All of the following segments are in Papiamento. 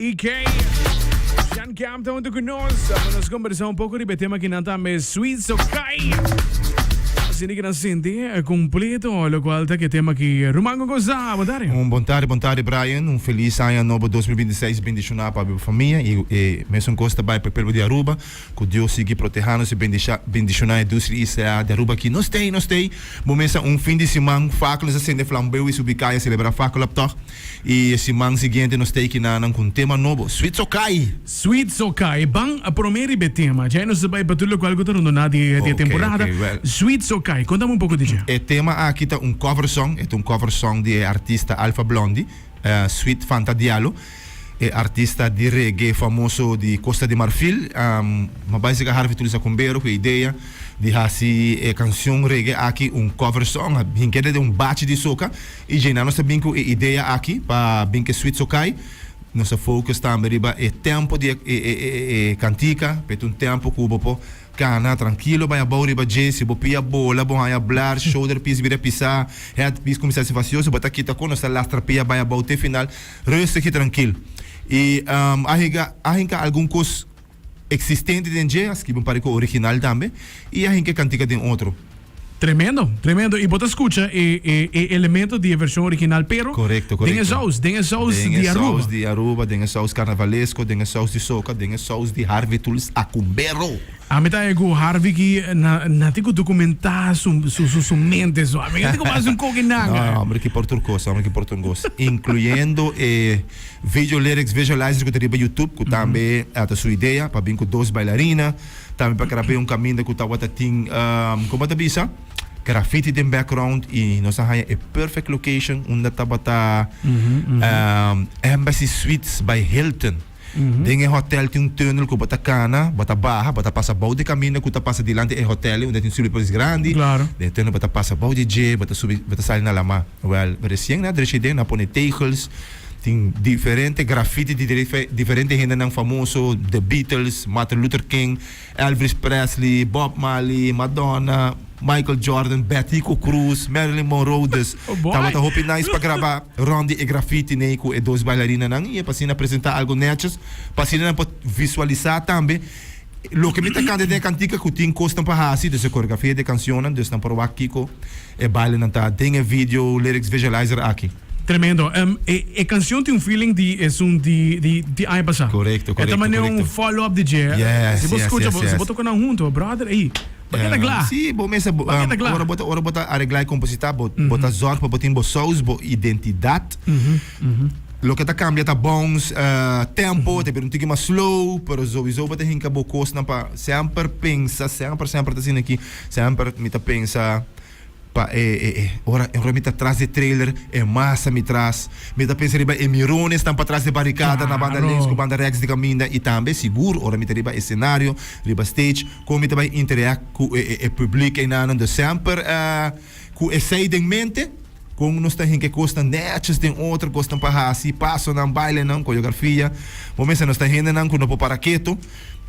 EK, Jean Camp ta hunto cu nos pa nos conversa un poco riba e tema kinan tambe Sweet Sokai. Asina ki nan sinti completo locual ta ki tema ki Ruman con cosa. Bon tarde. Un bon tarde, bon tarde Brian. Un feliz aña nobo 2026 bendiciona pa bo famia y e mesun cos ta bay pa e pueblo di Aruba. Cu Dios sigui proteha nos y bendiciona e dusri ICA di Aruba aki. Nos tey, nos tey. Bo mesa un fin di siman fakel nos a sende flambeu y subi caya celebra fakel op toch. Y e siman siguiente nos ta ekinan cu un tema nobo, Sweet Sokai! Sweet Sokai, ban a prome riba e tema, djai nos ta bay pa tur locual cu ta rondona di e temporada. Sweet Sokai, contame un poco di dje. E tema aki ta un cover song, e ta un cover song di e artista Alpha Blondy, Sweet Fanta Diallo, e artista di reggae famoso di Costa di Marfil. Ma bay sega Harvey Tulisa Cumbero cu e idea di haci e cancion reggae aki un cover song, a hink'e den un bachi di soca. I djei nos ta bin ku e idea aki pa bin ku e Sweet Sokai. Nos a focus tambe riba e tempo di e kantika, p'e ta un tempo ku bo por kana trankilo bai abou riba dje. Si bo pia bola, bo haña blar, shoulder piece bira pisá, head piece kuminsá hasi fastioso, bo ta kita kon nos ta lastra pia bai abou te final, rustig i trankil. I a higa a hinka algun kos existente den dje, a skibi un par di kos original tambe i a hinka e kantika den otro. Tremendo, tremendo. Y bo ta scucha e, e, e elemento di e version original, pero Correcto, den e correcto. saus, den e saus Den di e Aruba. saus di Aruba, den e saus carnavalesco, den e saus di soca, den e saus di Harvey Tools Acumbero. Ami ta e cu Harvey ki na, na tin cu documenta su, su, su, su mente so. Ami no tin cu mas un koki nanga. No, hombre ki por tur cos, hombre ki por tur cos. Incluyendo e video lyrics visualizer cu ta riba YouTube, cu tambe ta su idea pa bin cu dos bailarina. Tambe pa grab'é un kaminda ku tabata tin, kon bo ta bisa, graffiti den background i nos a haña e perfect location unda tabata Embassy Suites by Hilton. Den e hotel tin un tunnel ku bo ta kana, bo ta baha, bo ta pasa bou di kaminda ku ta pasa dilanti e hotel unda tin subipolis grandi. Den e tunnel bo ta pasa bou di dje, bo ta subi, bo ta sali na lama. Wèl, resien nan a drecha den, nan a pone tegels. Tin diferente graffiti di diferente hendenan famoso, The Beatles, Martin Luther King, Elvis Presley, Bob Marley, Madonna, Michael Jordan, Betico Croes, Marilyn Monroe. Dus tabata hopi nice pa graba rond di e graffiti nei ku e dos bailarinanan i pa asina presenta algo netjes, pa asina nan por visualisa tambe loke mi ta kanta den e kantika ku tin kosnan pa hasi, dus e koreografia di e kansionnan, dus nan por wak kiko e bailenan ta den e video lyrics visualizer aki. Tremendo. E e cancion tin un feeling di esun di di di aña pasa. Correcto, E ta correcto, manera un correcto. follow up di dje. Yes, Si bo yes, scucha, yes, bo, si yes. bo toca nan hunto, brother, ey, bo keda gla. Sí, bo mester, bo, Bo keda gla. ora bo ta, ora bo ta arregla y composita, bo, bo ta zorg pa bo tin bo saus, bo identidad. Loke ta cambia ta bounce, tempo, ta bira un tiki mas slow, pero sowieso bo ta hinca bo cosnan pa semper pensa, semper, semper ta asina aki, semper mi ta pensa. Pa e e e ora ora mi ta tras di trailer e masa mi tras mi ta pensa riba e mirones nan patras di barikada na banda links ku banda rèks di kaminda i tambe sigur ora mi ta riba esenario riba stage kon mi ta bai interact ku e e e publiek einanan dus semper ku esei den mente kon nos ta hinka e kosnan nètjes den otro kosnan pa hasi pasonan bailenan koreografia bo mester nos ta hendenan ku no por para ketu.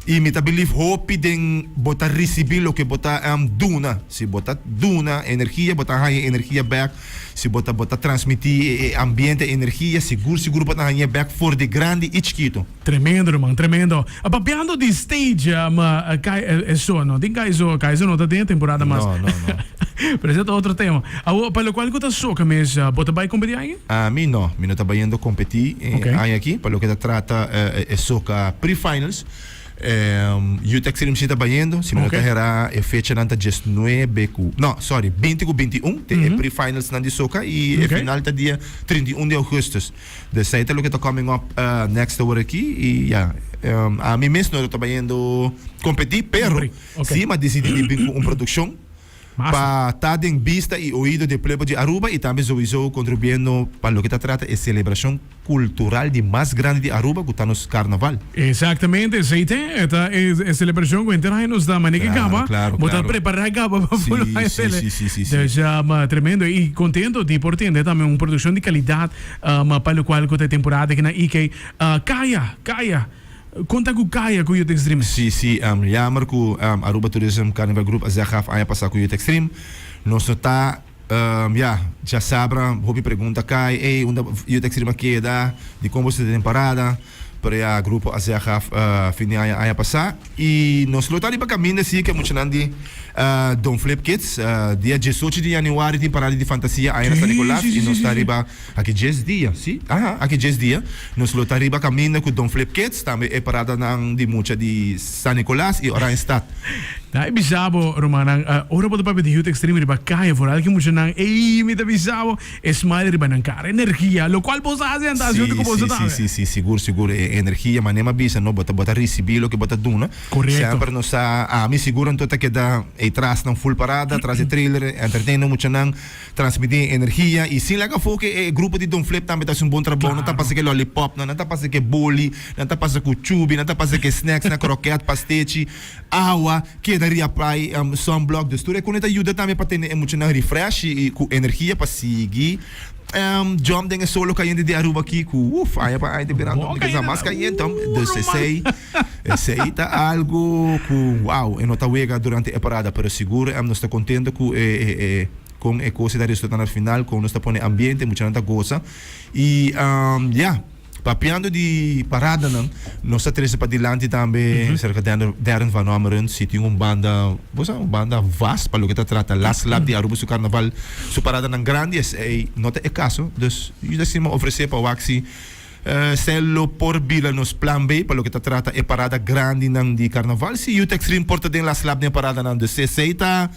I mi ta believe hopi den bo ta ricibi loke bo ta duna. Si bo ta duna energia, bo ta haña energia bek. Si bo ta bo ta transmiti e ambiente energia, sigur sigur bo ta hañ'e bek for di grandi i chikito. Tremendo ruman, tremendo. Papiando di stage, ma kai eso no tin Kaiso, Kaiso no ta den e temporada mas. No, no, no. Pero esei ta otro tema. Awor, pa lokual ku ta soka mes, bo ta bai kompetí aña? Ami no, mi no ta bayendo kompetí e aña aki pa loke ta trata e soka pre-finals. Youth Extreme si ta bayendo, si mi no ta hera e fechanan ta diesnuebe ku, no, sorry, binti ku 21 te e pre-finalsnan di soka i e final ta dia 31 di augustus. Dus esei ta loke ta coming up next awor aki i ya, ami mes no ta bayendo kompetí pero si mi a disidí di bin ku un produkshon. Pa ta den bista y oido di e pueblo di Aruba y tambe sowieso contribuyendo pa loke ta trata e celebracion cultural di mas grandi di Aruba cu ta nos Carnaval. Exactamente, esey te, e ta e celebracion cu henter aña nos ta mane ke caba, Claro, claro, bo ta claro. prepara caba pa Sí, full aña sí, cele. sí, sí, sí, sí. Dus ma tremendo y contento di por tende tambe un produccion di calidad pa locual cu ta e temporada aki na IK. Caya, caya. Kon ta ku kaya ku Youth Extreme? Sí, sí, jammer ku Aruba Tourism Carnival Group a zeg af aña pasá ku Youth Extreme. Nos no ta, ya, djasabra hopi pregunta kai, ey, unda Youth Extreme a keda? Dikon boso ta den parada? Pero ya grupo a zeg af fin di aña aña pasá. I nos lo ta riba kaminda si ku e muchanan di Don Flip Kids. Dia diesocho di yanüari tin parada di fantasia aña na San Nicolas i nos ta riba aki dies dia, si? Aha, aki dies dia nos lo ta riba kaminda ku Don Flip Kids, tambe e paradanan di mucha di San Nicolas i Oranjestad. Ta e bisa bo, rumannan, ora bo ta papia di Youth Extreme riba kaya, vooral ki muchanan, ey, mi ta bisa bo, E smile riba nan cara, energia, locual boso a haci anto Sí, hunto cu boso sí, tambe. sí, sí, sigur, sigur. E energia, manera mi a bisa, no, bo ta, bo ta ricibi loke bo ta duna. Correcto. Semper nos sa, ami sigur anto ta keda ey tras nan full parada, tras e trailer, entertain nan muchanan, transmiti e energia y sin laga afo ke e grupo di Don Flip tambe ta haci un bon trabou, nan ta Claro. pasa ke lollipop nan, nan ta pasa ke boli, nan ta pasa cu chubi, nan ta pasa ke snacks nan, kroket, pastechi, awa. Keda reapply sunblock dus tur e kune ta yuda tambe pa tene e muchanan refresh y cu energia pa sigui jump den e solo cayente di Aruba aki cu uf aña pa aña ta birando Bo un kisa mas cayente cayente dus esey esey ta algo cu wow e no ta wega durante e parada pero sigur nos ta contento cu e e con e cos ta resulta na final con nos ta pone ambiente muchanan ta goza y ya. Papiando di paradanan, nos ta trece padilanti tambe cerca Darren van Ommeren si tin un banda, bo sa, un banda vast pa loke ta trata Last Lap di Aruba su carnaval, su paradanan grandi, esey no ta e caso. Dus yu ta sima ofrece pa wak si esey lo por bira nos plan B pa loke ta trata e parada grandinan di carnaval. Si Youth Extreme por ta den Last Lap den e paradanan, dus esey ta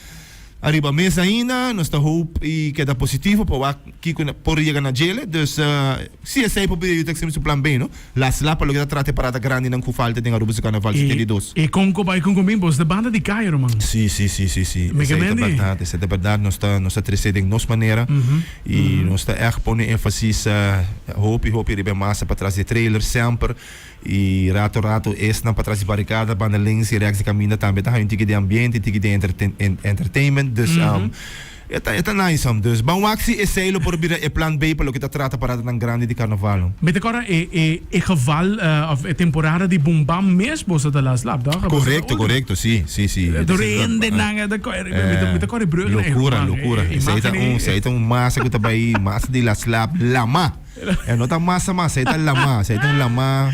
Ariba mes ainda nos ta hoop y keda positivo pa wak kico por yega na djele. Dus si esey por bira Youth Extreme su plan B no. Las la pa loke ta trata e parada grandinan cu falta den Aruba su Carnaval 72. E con cu bay con cu bin bos ta banda di caya ruman. Si si si si si Mi esey ta kemendi. berdad esey ta berdad nos ta nos ta trece den nos manera y nos ta echt pone enfasis hopi hopi riba e masa patras di e trailer semper. I rato rato esnan patras di barikada, banda links i rèks di kaminda tambe ta haña un tiki di ambiente, un tiki di entertainment. Dus e ta e ta nice. Dus ban wak si esei lo por bira e plan B pa loke ta trata paradanan grandi di karnaval. Mi ta kòrda e e e geval òf e temporada di Boom Bam mes boso ta las lap tòg? Korekto, korekto, si, si, si. Tur hendenan ta kòre, mi ta kòrda e brùgnan. Lokura, lokura. Esei ta un, esei ta un masa ku ta bai, masa di las lap, lama. E no ta masa masa, e ta lama. Esei ta un lama.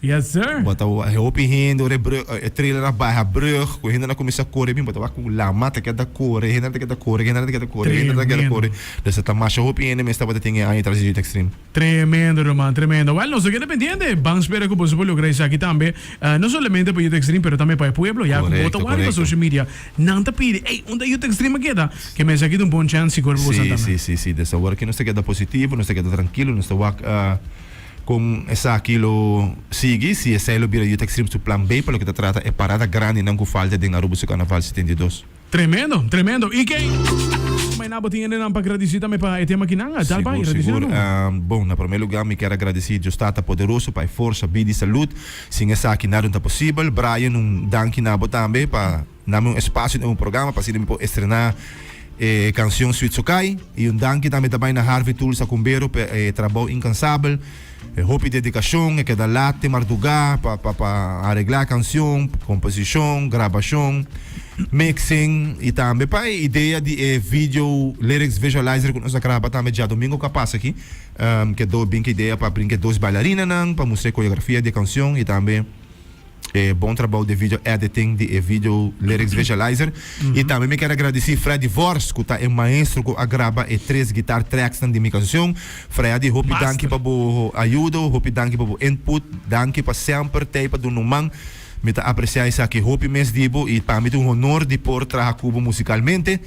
Yes sir. Bo ta wak hopi hende ora e brug, e trailer a baha brug, ku hendenan a kuminsá kore bin, bo ta wak ku lama ta keda kore, hendenan ta keda kore, hendenan ta keda kore, hendenan ta keda kore. Tremendo. Dus ta masha hopi hende mes tabata tin e aña tras di Youth Extreme. Tremendo ruman, tremendo. Well, nos ta keda pendiente. Ban spera ku boso por logra esaki tambe. No solamente pa Youth Extreme, pero tambe pa e pueblo. Ya ku bo ta Korekto, wak riba korekto. social media, Nan ta pidi, ey, unda Youth Extreme a keda? Ke mester aki ta un bon chance sigur pa boso Sí, tambe. sí, sí, sí. Des awor aki nos ta keda positivo, nos ta keda trankilo, nos ta wak kon esaki lo sigui, si esei lo bira Youth Extreme su plan B pa loke ta trata e parada grandinan ku falta den Aruba su Carnaval 72. Tremendo, tremendo. Y ke Maina bo tin hendenan pa gradisi tambe pa e tema akinan? Dal bai, Sigur, gradisi sigur. nan. Bon, na prome lugar mi kier a gradisi Dios Tata Poderoso pa e forsa, bida y salud. Sin esaki nada no ta posibel. Brian, un danki na bo tambe pa na mi un espacio den bo programa pa asina mi por estrena e cancion Sweet Sokai. Y un danki tambe ta bay na Harvey Tulsa Cumbero pa e trabou incansabel, e hopi dedicacion, e keda lat te marduga pa pa pa aregla e cancion, composicion, grabacion, mixing y tambe pa e idea di e video lyrics visualizer cu nos a graba tambe djadomingo cu a pasa aki. Ke do bin ke idea pa brinca e dos bailarinanan pa mustra e coreografia di e cancion y tambe e bon trabou di video editing di e video lyrics visualizer. Y tambe mi kier a gradici Freddy Vors cu ta e maestro cu a graba e tres guitar tracksnan di mi cancion. Freddy hopi danki pa bo ayudo, hopi danki pa bo input, danki pa semper tey pa duna un man. Mi ta aprecia esaki hopi mes di bo y pa mi ta un honor di por traha cu bo musicalmente.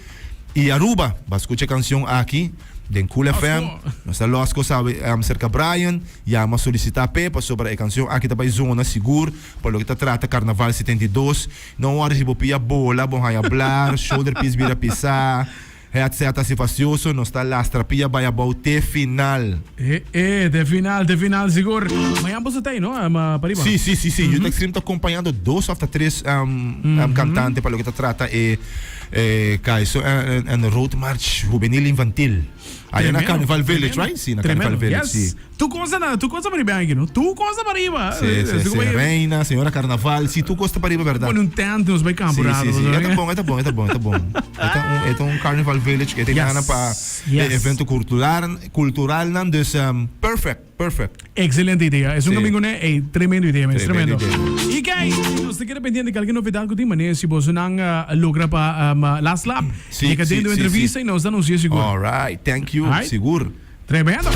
Y Aruba, bo a scucha e cancion aki den Cool FM. Nos ta los cos awe cerca Brian, yama solicita p'e pasobra e cancion aki ta bay zona sigur pa loke ta trata Carnaval 72. No worry si bo pia bola, bo haya blar, shoulder piece bira pisa, headset ta haci fastioso, nos ta lastra pia bay abou te final. E e, te final, te final sigur. Mañan boso ta ei, no? Pariba. Sí, sí, sí, sí. Youth Extreme ta acompañando dos of ta tres cantante pa loke ta trata e Kaiso en Road March Juvenil Infantil. Aya na Carnival Village, right? Si, na Carnival Village, si. Tur kos na, tur kos ta pariba aki, no? Tur kos ta pariba. Si, si, si. Reina, señora Carnaval, si, tur kos ta pariba, berdad. Pone un tent, nos bai kampo rato. Si, si, si. E ta bon, e ta bon, e ta bon, e ta bon. E ta un, e ta un Carnival Village, e ta gana pa evento cultural, culturalnan, dus perfect. Perfect. Excelente idea. Es un domingo ne, ey, tremendo idea mes, tremendo. Y kay, nos ta keda pendiente kalke novedad ku tin, mane si boso nan logra pa last lap, Si, yega si, den si, entrevista si. y nos ta anuncia sigur. Alright, thank you, Alright. sigur. Tremendo.